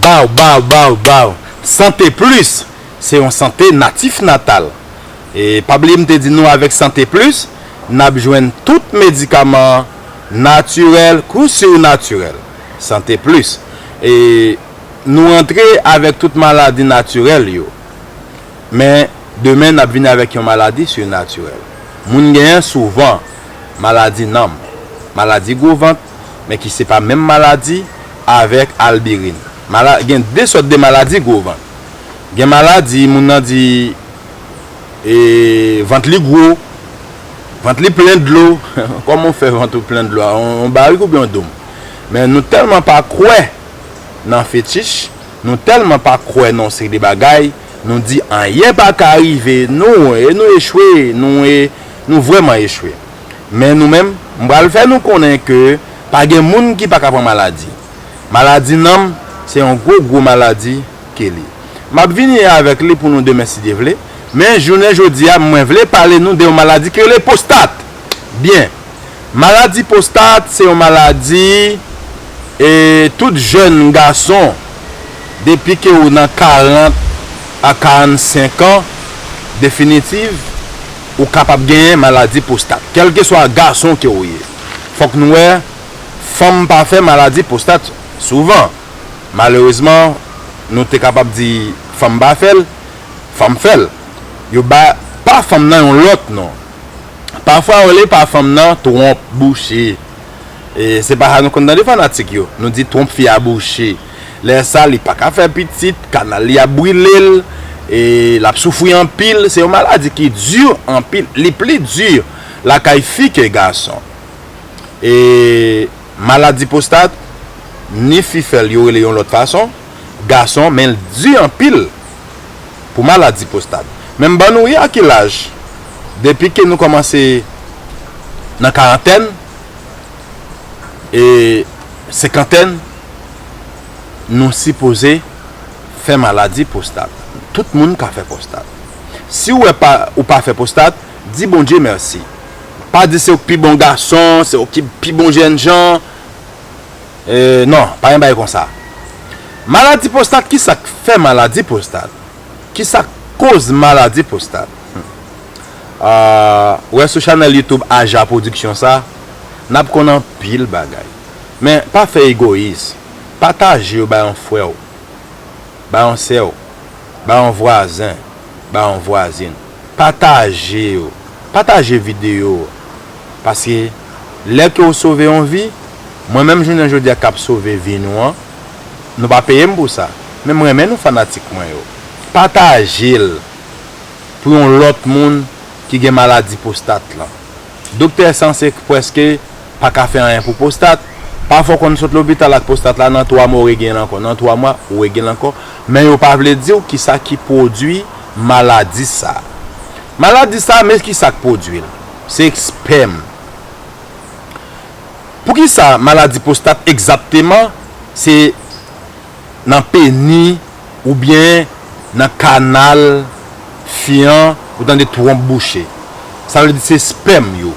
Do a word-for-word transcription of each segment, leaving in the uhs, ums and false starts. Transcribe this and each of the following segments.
Baw, baw, baw, baw. Sante Plis, se yon sante natif natal. E pa bliye m te di nou avèk Sante Plis, n ap jwenn tout medikaman natirèl kou sirnatirèl. Sante Plis. E nou antre avèk tout maladi natirèl yo. Men demen n ap vini avèk yon maladi sirnatirèl. Moun genyen souvan maladi nanm, maladi gwo vant, men ki se pa menm maladi avèk albirin. Mala, gen de sòt de maladi gwo vant. Gen maladi moun nan di e, vant li gwo, vant li plen dlo. Kòman w fè vant ou plen dlo a? Yon, yon barik oubyen yon dòm? Men nou tèlman pa kwè nan fetich, nou tèlman pa kwè nan yon seri de bagay, nou di anyen pa ka rive nou, e nou echwe, nou e, nou vrèman echwe. Men nou menm, m pral fè nou konnen ke pa gen moun ki pa ka pran maladi. Maladi nanm, se yon gwo, gwo maladi ke li. M ap vini avèk li pou nou demen si Dye vle, men jounen jodi a, mwen vle pale nou de yon maladi ki rele pwostat. Byen, maladi pwostat se yon maladi e tout jèn gason, depi ke ou nan karant a karannsenk an, definitiv, ou kapab genyen maladi pwostat. Kèlkeswa gason ke ou ye, fòk nou wè fanm pa fè maladi pwostat souvan. Malerezman, nou te kapab di fanm pa fè l, fanm fè l. Yo ba pa fanm nan yon lòt non. Pafwa yo rele pa fanm nan twonp bouche. E se pa sa nou konn tande fanatik yo. Nou di twonp fi a bouche. Lè sa, li pa ka fè pitit, kanal li ap brile l, e l ap soufri anpil. Se yon maladi ki di anpil. Li pli di lakay fi ke gason. E maladi pwostat, ni fi fè l, yo rele yon lòt fason, gason, men l di anpil pou maladi pwostat. Men m ban nou ri a ki laj, depi ke nou kòmanse nan karantèn, e senkantèn, nou sipoze fè maladi pwostat. Tout moun ka fè pwostat. Si w wè pa, ou pa fè pwostat, di Bondye mèsi. Pa di se ou k pi bon gason, se ou ki pi bon jènjan. E, non, pa gen bagay konsa. Maladi pwostat, ki sa k fè maladi pwostat? Ki sa k koz maladi pwostat? Hmm. Ah, w wè sou chanèl YouTube Aja Production sa, n ap konn anpil bagay. Men, pa fè egoyis. Pataje yo bay yon frè w, bay yon sè w, bay yon vwazen, bay yon vwazin. Pataje yo. Pataje videyo. Paske lè ke w sove yon vi, mwen menm jounen jodi a k ap sove vi nou an, nou pa peye m pou sa. Men m renmen nou fanatik mwen yo. Pataje l pou yon lòt moun ki gen maladi pwostat lan. Doktè sanse prèske pa ka fè anyen pou pwostat. Pafwa w konn sot lopital ak pwostat la, nan twa mwa ou regeye l ankò. Nan twa mwa, ou regeye l ankò. Men yo pa vle di w kisa ki pwodui maladi sa. Maladi sa, men kisa k pwodui l? Se espèm. Poukisa maladi pwostat egzakteman se nan peni oubyen nan kanal fi an, ou tande twonp bouche? Sa vle di se espèm yo.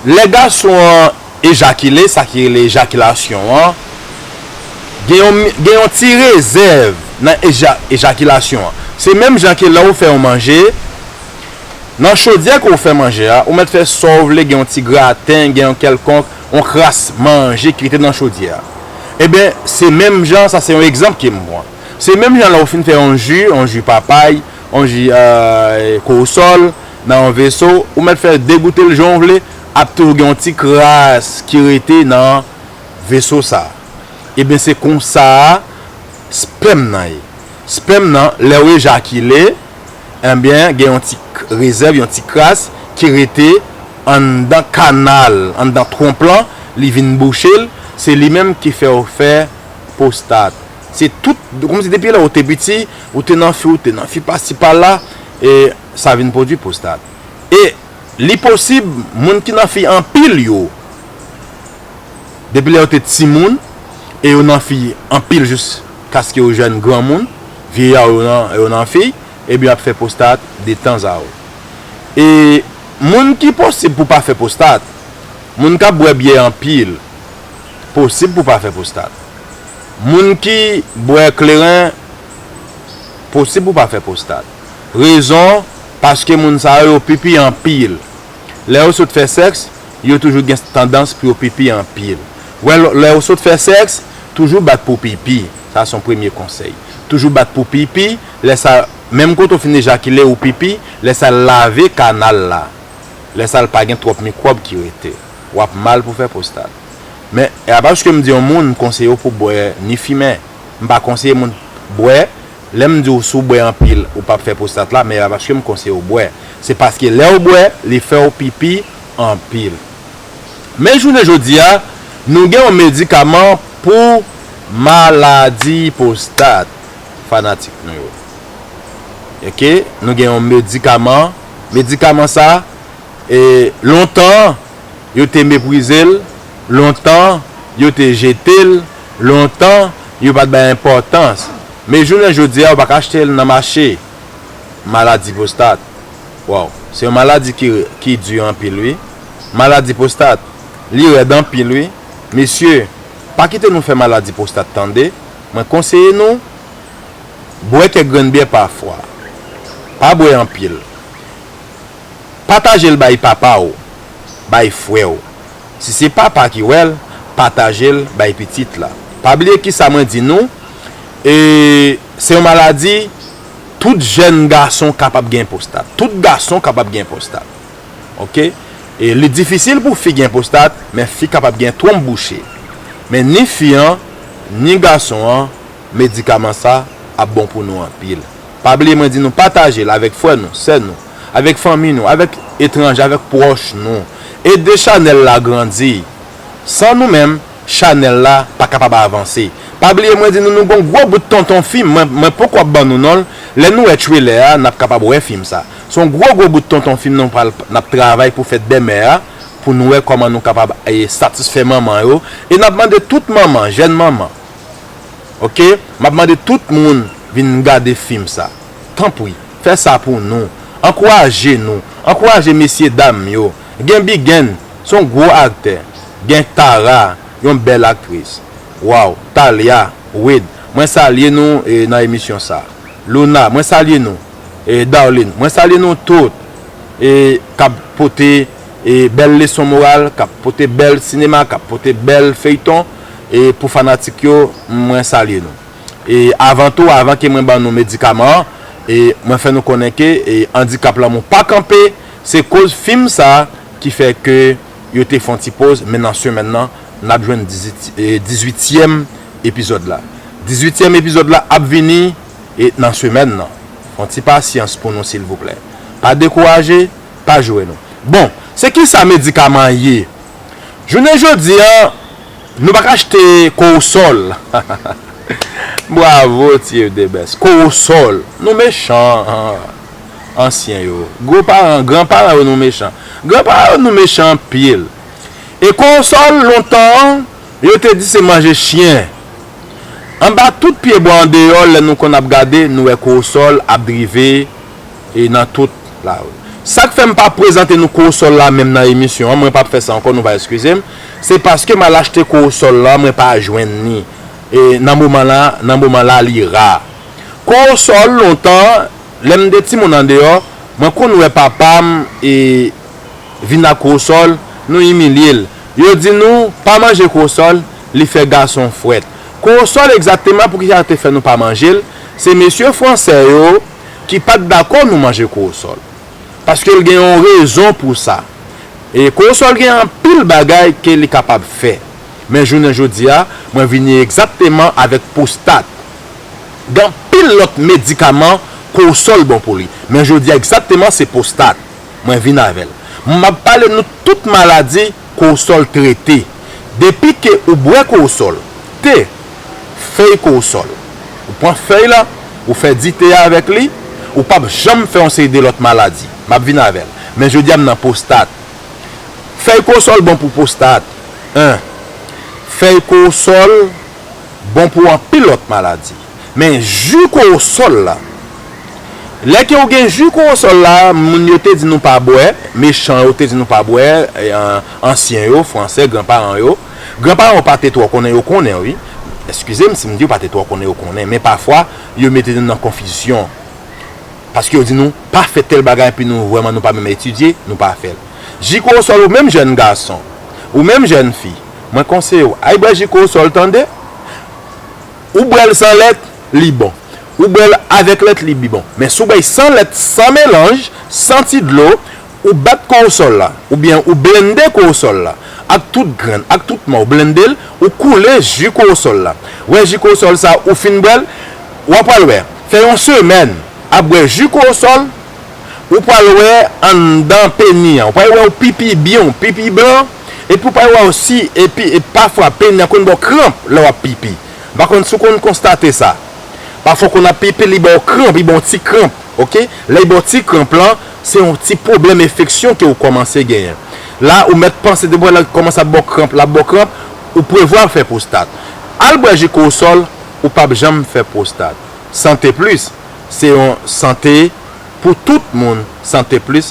Lè gason an ejakile, sa ki rele ejakilasyon an, gen yon, gen yon ti rezèv nan eja, ejakilasyon an. Se menm jan ke lè ou fè yon manje, nan chodyè ke ou fè manje a, ou mèt fè sa ou vle, gen yon ti graten, gen yon kèlkonk, yon kras manje ki rete nan chodyè a. Ebyen, se menm jan, sa se yon egzanp ke m pran. Se menm jan lè ou fin fè yon ji, yon ji papay, yon ji, euh, kowosòl, nan yon veso, ou mèt fè degoute l jan w vle, ap toujou gen yon ti kras ki rete nan veso sa. Ebyen, se konsa a, espèm nan ye. Espèm nan, lè w ejakile, ebyen, gen yon ti k, rezèv, yon ti kras ki rete anndan kanal, anndan twonp lan, li vin bouche l, se li menm ki fè w fè pwostat. Se tout, kòmsi depi lè w te piti, ou te nan fi, ou te nan fi pasi pala, e sa vin pwodui pwostat. E li posib, moun ki nan fi anpil yo, depi lè yo te timoun, e yo nan fi anpil jiskaske yo jwenn granmoun, vyeya yo nan, yo nan fi, ebyen y ap fè pwostat detanzan. E moun ki posib pou pa fè pwostat, moun k ap bwè byè anpil, posib pou pa fè pwostat. Moun ki bwè kleren, posib pou pa fè pwostat. Rezon, paske moun sa yo, yo pipi anpil. Lè yo sot fè sèks, yo toujou gen tandans pou yo pipi anpil. Wè, lè yo sot fè sèks, toujou bat pou pipi. Sa se yon premye konsèy. Toujou bat pou pipi, lè sa, menm kote w fin ejakile ou pipi, lè sa lave kanal la. Lè sa l pa gen twòp mikwòb ki rete. W ap mal pou fè pwostat. Men, e pa paske m di yon moun, m konseye w pou bwè ni fimen. M pa konseye moun bwè. Lè m di w si w bwè anpil, ou p ap fè pwostat la, men e pa paske m konseye w bwè. Se paske lè w bwè, li fè w pipi anpil. Men jounen jodi a, nou gen yon medikaman pou maladi pwostat, fanatik nou yo. Oke? Nou gen yon medikaman. Medikaman sa, e, lontan, yo te meprize l, lontan, yo te jete l, lontan, yo pa t bay enpòtans. Men jounen jodi a, ou pa ka achte l nan mache. Maladi pwostat. Waw, se yon maladi ki, ki di anpil, wi. Maladi pwostat, li rèd anpil, wi. Mesye, pa kite nou fè maladi pwostat, tande. Mwen konseye nou, bwè kèk grenn byè pafwa. Pa bwè anpil. Pataje l bay papa w, bay frè w. Si se papa ki wè l, pataje l bay pitit la. Pa bliye kisa mwen di nou, e, se yon maladi, tout jèn gason kapab gen pwostat. Tout gason kapab gen pwostat. Oke? E li difisil pou fi gen pwostat, men fi kapab gen twonp bouche. Men ni fi an, ni gason an, medikaman sa ap bon pou nou anpil. Pa bliye mwen di nou pataje l avèk frè nou, sè nou, avèk fanmi nou, avèk etranje, avèk pwòch nou. Ede chanèl la grandi. San nou menm, chanèl la pa kapab avanse. Pa bliye mwen di nou, nou gon gwo bout tonton fim, mwen, mwen poko ap ban nou non l. Lè nou wè trailer a, n ap kapab wè fim sa. Se yon gwo gwo bout tonton fim nou pral, n ap travay pou fèt bèmè a, pou nou wè kòman nou kapab, e, satisfè manman yo. E n ap mande tout manman, jèn manman, oke? M ap mande tout moun vin gade fim sa. Tanpri, fè sa pou nou. Ankouraje nou. Ankouraje mesye dam yo. Gen Bigen, se yon gwo aktè. Gen Tara, yon bèl aktris. Waw, Talia, Wade, mwen salye nou, e, nan emisyon sa. Luna, mwen salye nou. E, Darlene, mwen salye nou tout. E, k ap pote, e, bèl leson moral, k ap pote bèl sinema, k ap pote bèl feyton. E, pou fanatik yo, mwen salye nou. E, avan tou, avan ke mwen ban nou medikaman an, e, mwen fè nou konnen ke, e, Andikap Lanmou pa kanpe, se koz fim sa ki fè ke yo te fè yon ti poz, men nan semèn nan, n ap jwenn dizuit, e, dizuityèm epizòd la. Dizuityèm epizòd la ap vini, e, nan semèn nan. Fè yon ti pasyans pou nou, silvouplè. Pa dekouraje, pa joure nou. Bon, se kisa medikaman an ye? Jounen jodi a, nou pa ka achte Kowosòl. Bravo, Thierry Debès. Kowosòl. Nou mechan, an, ansyen yo. Gwo paran, gran paran yo nou mechan. Gran paran yo nou mechan anpil. E Kowosòl, lontan an, yo te di se manje chen. Anba tout pye bwa andeyò, lè nou konn ap gade, nou wè Kowosòl ap drive e nan tout lari. Sa k fè m pa prezante nou Kowosòl la menm nan emisyon an, mwen p ap fè sa ankò, nou va eskize m, se paske m al achte Kowosòl la, mwen pa jwenn li. E nan moman la, nan moman la, li ra. Kowosòl, lontan, lè m te timoun andeyò, mwen konn wè papa m, e, vin ak Kowosòl, nou imilye l. Yo di nou, pa manje Kowosòl, li fè gason frèt. Kowosòl egzakteman poukisa yo te fè nou pa manje l, se mesye fransè yo ki pa t dakò nou manje Kowosòl. Paske l gen yon rezon pou sa. E Kowosòl gen anpil bagay ke li kapab fè. Men jounen jodi a, mwen vini egzakteman avèk pwostat. Gen anpil lòt medikaman Kowosòl bon pou li. Men jodi a egzakteman se pwostat. Mwen vin avè l. M ap pale nou tout maladi Kowosòl trete. Depi ke ou bwè Kowosòl, te, fèy Kowosòl. Ou pran fèy la, ou fè dite avèk li, ou p ap janm fè yon seri de lòt maladi. M ap vin avè l. Men jodi a m nan pwostat. Fèy Kowosòl bon pou pwostat. En. Fèy Kowosòl bon pou anpil lòt maladi. Men ji Kowosòl la, lè ke ou gen ji Kowosòl la, moun yo te di nou pa bwè, mechan yo te di nou pa bwè, e, an, ansyen yo, fransè, granparan yo. Granparan yo pa te twò konnen, yo konnen, wi. Eskize m si m di yo pa te twò konnen, yo konnen, men pafwa, yo mete nou nan konfizyon. Paske yo di nou, pa fè tèl bagay, epi nou vrèman nou pa menm etidye, nou pa fè l. Ji kowosòl, ou menm jèn gason, ou menm jèn fi, mwen konseye w, al bwè ji kowosòl, tande. Ou bwè l san lèt, li bon. Ou bwè l avèk lèt, li pi bon. Men si w bwè l san lèt, san melanj, san ti dlo, ou bat kowosòl la, oubyen ou blende kowosòl la, ak tout grenn, ak tout mè, ou blende l, ou koule ji kowosòl la. Wè ji kowosòl sa, ou fin bwè l, w ap pral wè. Fè yon semèn, ap bwè ji kowosòl, ou pral wè anndan peni an. Ou pral wè ou pipi byen, ou pipi blan, epi ou pral wè osi, epi e pafwa peni an konn ba w kranp lè w ap pipi. M pa konn si w konn konstate sa. Pafwa w konn ap pipi, li ba w kranp, li ba w ti kranp, oke? Lè li ba w ti kranp lan, se yon ti pwoblèm enfeksyon ke w kòmanse genyen. La, ou mèt panse depi w wè l kòmanse ap ba w kranp, l ap ba w kranp, ou prevwa fè pwostat. Al bwè ji kowosòl, ou p ap janm fè pwostat. Sante Plis, se yon sante pou tout moun. Sante Plis,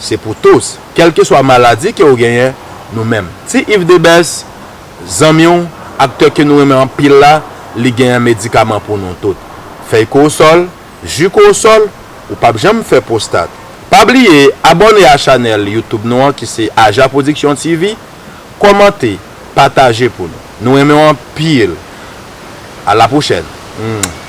se pou tous. Kèlkeswa maladi ke w genyen, nou menm. Ti Yves Debès, zanmi w, aktè ke nou renmen anpil la, li genyen medikaman pou nou tout. Fèy kowosòl, ji kowosòl, ou p ap janm fè pwostat. Pa bliye abòne a chanèl YouTube nou an ki se Aja Production T V, kòmante, pataje pou nou. Nou renmen w anpil. A la pwochèn. Hmm.